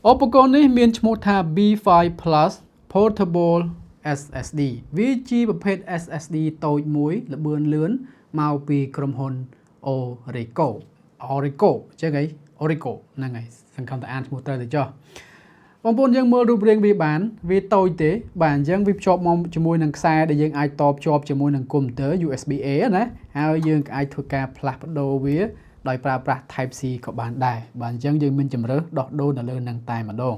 ឧបករណ៍នេះមានឈ្មោះថា B5 Plus Portable SSD វាជាប្រភេទ SSD តូចមួយល្បឿនលឿនមកពីក្រុមហ៊ុន Orico Orico ចឹងហី Orico ហ្នឹងហើយសង្ឃឹមថាអានឈ្មោះត្រូវទៅចុះបងប្អូនយើងមើលរូបរាងវាបានវាតូចទេបាទអញ្ចឹងវាភ្ជាប់មកជាមួយនឹងខ្សែដែលយើងអាចតភ្ជាប់ជាមួយនឹងកុំព្យូទ័រ USB A ណាហើយយើងក៏អាចធ្វើការផ្លាស់ប្ដូរវាដោយប្រើប្រាស់ Type C ក៏បានដែរបាទអញ្ចឹងយើងមានជម្រើសដោះដូរនៅលើនឹងតែម្ដង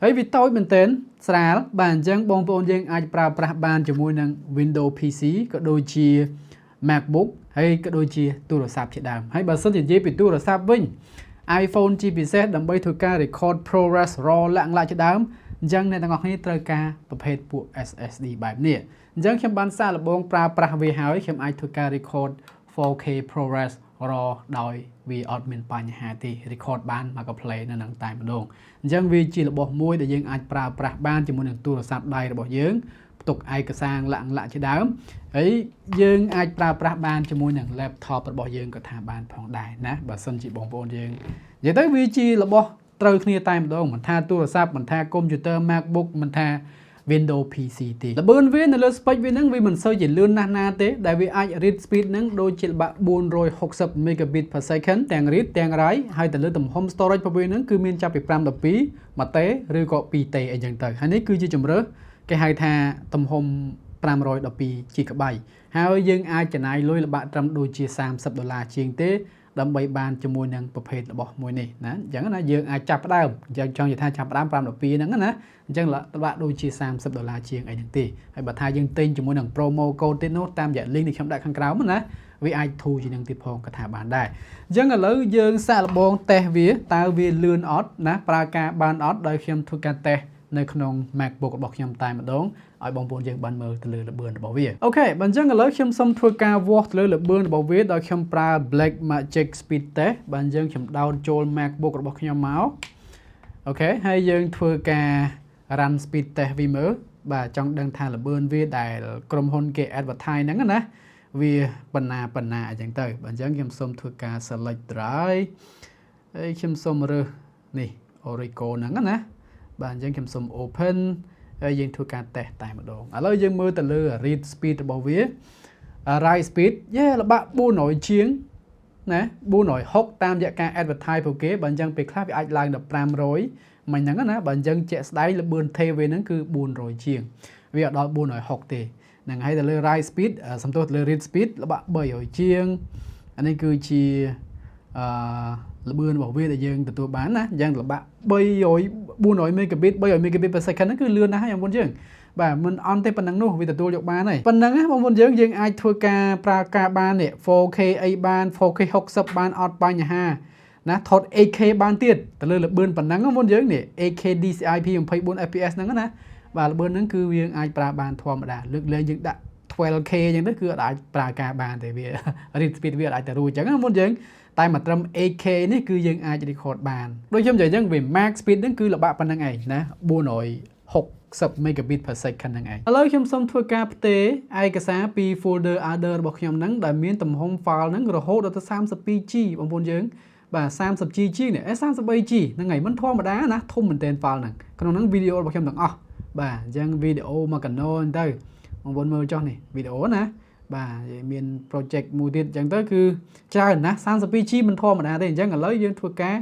ហើយវាតូចមែនទែនស្រាលបាទអញ្ចឹងបងប្អូនយើងអាចប្រើប្រាស់បានជាមួយនឹង Windows PC ក៏ដូចជា MacBook ហើយក៏ដូចជាទូរស័ព្ទជាដើមហើយបើសិនជានិយាយពីទូរស័ព្ទវិញ iPhone ជាពិសេសដើម្បីធ្វើការ record ProRes RAW លាក់លាក់ជាដើមអញ្ចឹងអ្នកទាំងអស់គ្នាត្រូវការប្រភេទពួក SSD បែបនេះអញ្ចឹងខ្ញុំបានសាកល្បងប្រើប្រាស់វាហើយខ្ញុំអាចធ្វើការ record 4K ProRes RAW ដោយវាអត់មានបញ្ហាទេ record បានមកក៏ play នៅនឹងតែម្ដងអញ្ចឹងវាជារបស់មួយដែលយើងអាចប្រើប្រាស់បានជាមួយនឹងទូរស័ព្ទដៃរបស់យើងផ្ទុកឯកសារលាក់លាក់ជាដើមហើយយើងអាចប្រើប្រាស់បានជាមួយនឹង laptop របស់យើងក៏ថាបានផងដែរណាបើសិនជាបងប្អូនយើងនិយាយទៅវាជារបស់ត្រូវគ្នាតែម្ដងមិនថាទូរស័ព្ទមិនថាកុំព្យូទ័រ MacBook មិនថា Windows PC ទេល្បឿនវានៅលើ spec វាហ្នឹងវាមិនសូវជាលឿនណាស់ណាទេដែលវាអាច read speed ហ្នឹងដូចជាល្បាក់460 megabit per second ទាំង read ទាំង write ហើយទៅលើទំហំ storage របស់វាហ្នឹងគឺមានចាប់ពី512 1 T ឬក៏2 T អីចឹងទៅហើយនេះគឺជាជម្រើសគេហៅថាទំហំ512 GB ហើយយើងអាចចំណាយលុយល្បាក់ត្រឹមដូចជា30ដុល្លារជាងទេដើម្បីបានជាមួយនឹងប្រភេទរបស់មួយនេះណាអញ្ចឹងណាយើងអាចចាប់ផ្ដើមអញ្ចឹងចង់និយាយថាចាប់ផ្ដើម512ហ្នឹងណាអញ្ចឹងល្បាក់ដូចជា30ដុល្លារជាងអីហ្នឹងទេហើយបើថាយើងទិញជាមួយនឹង promo code ទៀតនោះតាមរយៈ link ដែលខ្ញុំដាក់ខាងក្រោមណាវាអាចធូរជាងនឹងទៀតផងក៏ថាបានដែរអញ្ចឹងឥឡូវយើងសាកល្បងតេស្តវាតើវាលឿនអត់ណាប្រើការបានអត់ដោយខ្ញុំធ្វើការតេស្តនៅក្នុង MacBook របស់ខ្ញុំតែម្ដងឲ្យបងប្អូនយើងបានមើលទៅលើល្បឿនរបស់វាOK បើអញ្ចឹងឥឡូវខ្ញុំសូមធ្វើការវាស់ទៅលើល្បឿនរបស់វាដោយខ្ញុំប្រើ Black Magic Speed Test បាទអញ្ចឹងខ្ញុំដោនចូល MacBook របស់ខ្ញុំមក OK ហើយយើងធ្វើការ run speed test វាមើលបាទចង់ដឹងថាល្បឿនវាដែលក្រុមហ៊ុនគេ advertise ហ្នឹងណាវាបណ្ណាបណ្ណាអញ្ចឹងទៅបាទអញ្ចឹងខ្ញុំសូមធ្វើការ select drive ហើយខ្ញុំសូមរើសនេះ Orico ហ្នឹងណាបាទអញ្ចឹងខ្ញុំសូម open ហើយយើងធ្វើការតេស្តតែម្ដងឥឡូវយើងមើលទៅលើ read speed របស់វា write speed យេល្បាក់400ជាងណា460តាមរយៈការ advertise ពួកគេបើអញ្ចឹងពេលខ្លះវាអាចឡើងដល់500មិញហ្នឹងណាបើអញ្ចឹងជាក់ស្ដែងល្បឿន TV ហ្នឹងគឺ400ជាងវាអត់ដល់460ទេហ្នឹងហើយទៅលើ write speed សំទោសទៅលើ read speed ល្បាក់300ជាងអានេះគឺជាអឺល្បឿនរបស់វាដែលយើងទទួលបានណាអញ្ចឹងល្បាក់300 400 megabit 300 megabit per second ហ្នឹងគឺលឿនណាស់ហើយបងប្អូនយើងបាទមិនអន់ទេប៉ុណ្ណឹងនោះវាទទួលយកបានហើយប៉ុណ្ណឹងណាបងប្អូនយើងយើងអាចធ្វើការប្រើការបាននេះ 4K អីបាន 4K 60បានអត់បញ្ហាណាថត 8K បានទៀតទៅលើល្បឿនប៉ុណ្ណឹងបងប្អូនយើងនេះ 8K DCI P24 FPS ហ្នឹងណាបាទល្បឿនហ្នឹងគឺយើងអាចប្រើបានធម្មតាលើកលែងយើងដាក់ 12K អញ្ចឹងទៅគឺអត់អាចប្រើការបានទេវា read speed វាអាចទៅរួចអញ្ចឹងណាមុនយើងតែមកត្រឹម 8K នេះគឺយើងអាច record បានដូចខ្ញុំនិយាយអញ្ចឹងវា max speed ហ្នឹងគឺល្បាក់ប៉ុណ្្នឹងឯងណា460 megabit per second ហ្នឹងឯងឥឡូវខ្ញុំសូមធ្វើការផ្ទេរឯកសារពី folder other របស់ខ្ញុំហ្នឹងដែលមានទំហំ file ហ្នឹងរហូតដល់ទៅ 32G បងប្អូនយើងបាទ 30G ជាងនេះ 33G ហ្នឹងហើយមិនធម្មតាណាធំមែនទែន file ហ្នឹងក្នុងហ្នឹងវីដេអូរបស់ខ្ញុំទាំងអស់បាទអញ្ចឹងវីដេអូមកកណូទៅបងប្អូនមើលចុះនេះវីដេអូណាបាទមាន project មួយទៀតអញ្ចឹងទៅគឺច្រើនណាស់ 32G មិនធម្មតាទេអញ្ចឹងឥឡូវយើងធ្វើការ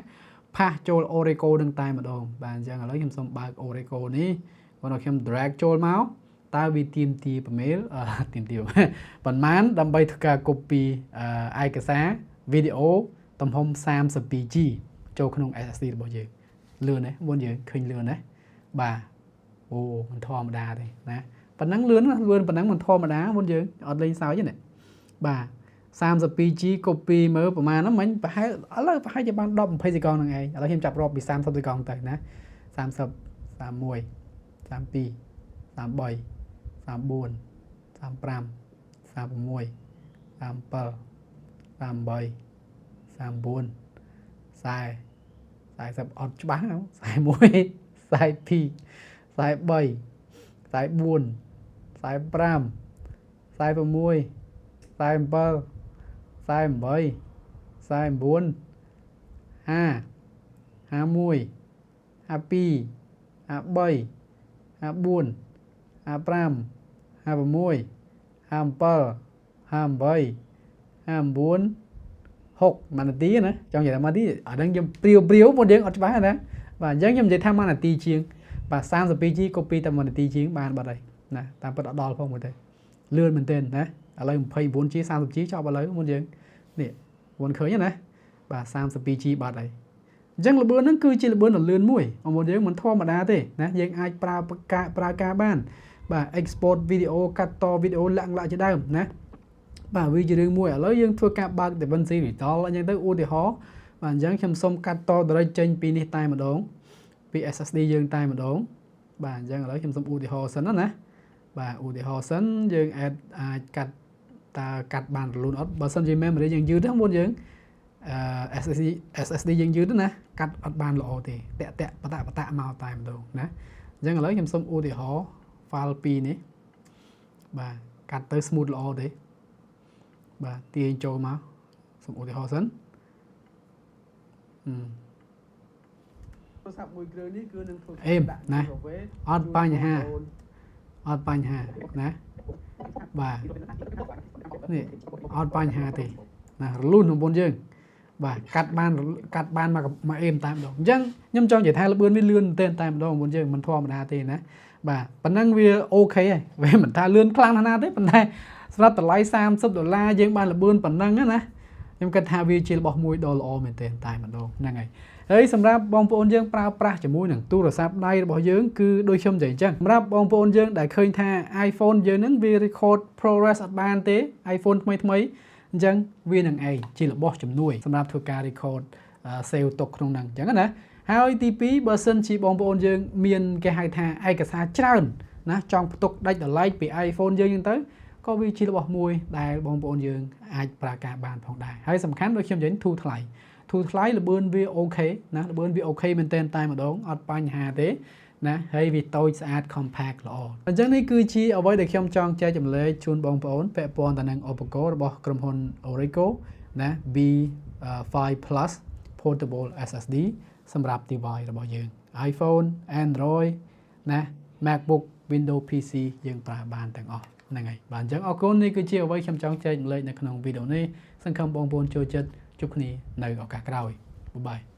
paste ចូល Orico នឹងតែម្ដងបាទអញ្ចឹងឥឡូវខ្ញុំសូមបើក Orico នេះគាត់ខ្ញុំ drag ចូលមកតើវាទៀមទាប្រមេលទៀមទាប៉ុន្មានដើម្បីធ្វើការ copy ឯកសារវីដេអូទំហំ 32G ចូលក្នុង SSD របស់យើងលឿនទេមុនយើងឃើញលឿនណាបាទអូមិនធម្មតាទេណាប៉ុណ្ណឹងលឿនណាលឿនប៉ុណ្ណឹងមិនធម្មតាមុនយើងអត់លេងសើចទេណាបាទ 32G copy មើលប្រហែលហ្នឹងមិញប្រហែលឥឡូវប្រហែលជាបាន10 20សេកុងហ្នឹងឯងឥឡូវខ្ញុំចាប់រាប់ពី30សេកុងទៅណា30 31 32 33 34 35 36 37 38 39 40 40អត់ច្បាស់41 42 43 44 45 46 47 48 49 50 51 52 53 54 55 56 57 58 59 6មួយនាទីណាចង់និយាយថាមួយនាទីអាហ្នឹងខ្ញុំព្រាវព្រាវមុនយើងអត់ច្បាស់ណាបាទអញ្ចឹងខ្ញុំនិយាយថាមួយនាទីជាងបាទ 32G copy តែមួយនាទីជាងបានបាត់ហើយណាតាមពិតអត់ដល់ផងមើលទៅលឿនមែនទែនណាឥឡូវ 29G 30G ចប់ឥឡូវមុនយើងនេះមុនឃើញណាបាទ 32G បាត់ហើយអញ្ចឹងល្បឿនហ្នឹងគឺជាល្បឿនដ៏លឿនមួយបងប្អូនយើងមិនធម្មតាទេណាយើងអាចប្រើការប្រើការបានបាទ export វីដេអូកាត់តវីដេអូលាក់លាក់ជាដើមណាបាទវាជារឿងមួយឥឡូវយើងធ្វើការបើក DaVinci Resolve អញ្ចឹងទៅឧទាហរណ៍បាទអញ្ចឹងខ្ញុំសូមកាត់ត direct ចេញពីនេះតែម្ដងពី SSD យើងតែម្ដងបាទអញ្ចឹងឥឡូវខ្ញុំសូមឧទាហរណ៍សិនណាបាទឧទាហរណ៍សិនយើងអាចអាចកាត់តើកាត់បានរលូនអត់បើសិនជា memory យើងយឺតហ្នឹងមុនយើងអឺ SSD យើងយឺតណាកាត់អត់បានល្អទេតាក់តាក់បតាក់បតាក់មកតែម្ដងណាអញ្ចឹងឥឡូវខ្ញុំសូមឧទាហរណ៍ file 2នេះបាទកាត់ទៅ smooth ល្អទេបាទទាញចូលមកសូមឧទាហរណ៍សិនអឺ ទូរស័ព្ទមួយគ្រឿងនេះគឺនឹងធ្វើ អេមណាអត់បញ្ហាអត់បញ្ហាណាបាទនេះអត់បញ្ហាទេណារលូនក្នុងបងយើងបាទកាត់បានកាត់បានមកមកអេមតែម្ដងអញ្ចឹងខ្ញុំចង់និយាយថាល្បឿនវាលឿនមែនទែនតែម្ដងបងយើងមិនធម្មតាទេណាបាទប៉ុណ្ណឹងវា OK ហើយវាមិនថាលឿនខ្លាំងណាស់ណាទេប៉ុន្តែសម្រាប់តម្លៃ30ដុល្លារយើងបានល្បឿនប៉ុណ្ណឹងណាខ្ញុំគិតថាវាជារបស់មួយដ៏ល្អមែនទែនតែម្ដងហ្នឹងហើយហើយសម្រាប់បងប្អូនយើងប្រើប្រាស់ជាមួយនឹងទូរស័ព្ទដៃរបស់យើងគឺដូចខ្ញុំនិយាយអញ្ចឹងសម្រាប់បងប្អូនយើងដែលឃើញថា iPhone យើងហ្នឹងវា record ProRes អត់បានទេ iPhone ថ្មីថ្មីអញ្ចឹងវានឹងឯងជារបស់ជំនួយសម្រាប់ធ្វើការ record save ទុកក្នុងហ្នឹងអញ្ចឹងណាហើយទី2បើសិនជាបងប្អូនយើងមានគេហៅថាឯកសារច្រើនណាចង់ផ្ទុកដាច់ដោយឡែកពី iPhone យើងអញ្ចឹងទៅក៏វាជារបស់មួយដែលបងប្អូនយើងអាចប្រើការបានផងដែរហើយសំខាន់ដូចខ្ញុំនិយាយធូរថ្លៃធូរថ្លៃល្បឿនវា OK ណាល្បឿនវា OK មែនទែនតែម្ដងអត់បញ្ហាទេណាហើយវាតូចស្អាត compact ល្អអញ្ចឹងនេះគឺជាអ្វីដែលខ្ញុំចង់ចែករំលែកជូនបងប្អូនពាក់ព័ន្ធទៅនឹងឧបករណ៍របស់ក្រុមហ៊ុន Orico ណា B5 Plus Portable SSD សម្រាប់ device របស់យើង iPhone Android ណា MacBook Windows PC យើងប្រើបានទាំងអស់ហ្នឹងហើយបាទអញ្ចឹងអរគុណនេះគឺជាអ្វីខ្ញុំចង់ចែករំលែកនៅក្នុងវីដេអូនេះសង្ឃឹមបងប្អូនចូលចិត្តជួបគ្នានៅឱកាសក្រោយ bye bye.